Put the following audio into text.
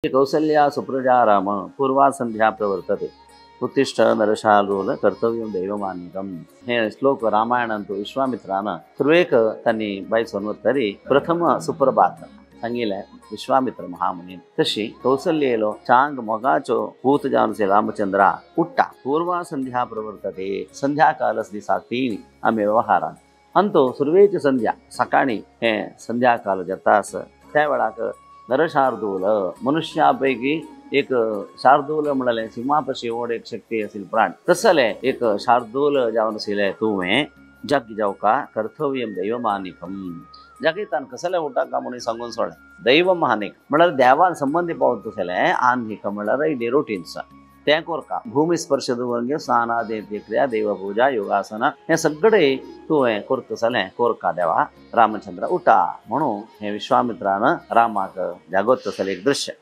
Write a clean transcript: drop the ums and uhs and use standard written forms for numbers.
कौसल्या सुप्रजा राम पूर्वा संध्या प्रवर्तते उत्तिष्ठ नरशार्दूल कर्तव्यं दैवमान्यकम हे श्लोक रामायणांतु विश्वामित्रान सुर्वेक त्यांनी बाय सोनवत तरी प्रथम सुप्रभात सांगितले विश्वामित्र महामुनी. तशी कौसल्येलो चांग मोगाचो पूत जावन रामचंद्रा उट्टा पूर्वा संध्या प्रवर्तते संध्याकालस दिसा तीन आमी व्यवहारान अंतो सुर्वेची संध्या सकाळी हे संध्याकाल जाता आस त्या वेळाक नरशार्दूल मनुष्यापैकी एक शार्दूल म्हळ्यार सिंहापशी ओड एक शक्ती असेल प्राण तसले एक शार्दूल जावन आशिल्ले तुवें जाग जावका कर्तव्यम दैवमानिकम जागीतान कसले उठाका म्हणून सांगून सोडलें. दैवमानिक म्हळ्यार देवान संबंदी पावत तसलें आन्हिक म्हळ्यार डे रुटीन्स तें कोरका भूमी स्पर्श दवरून स्नानादी क्रिया देवपूजा योगासन हे सगळे तुवें करता जालें कोरका देवा रामचंद्र उठा म्हणून हे विश्वामित्रान रामाक जागोत तसलें एक दृश्य.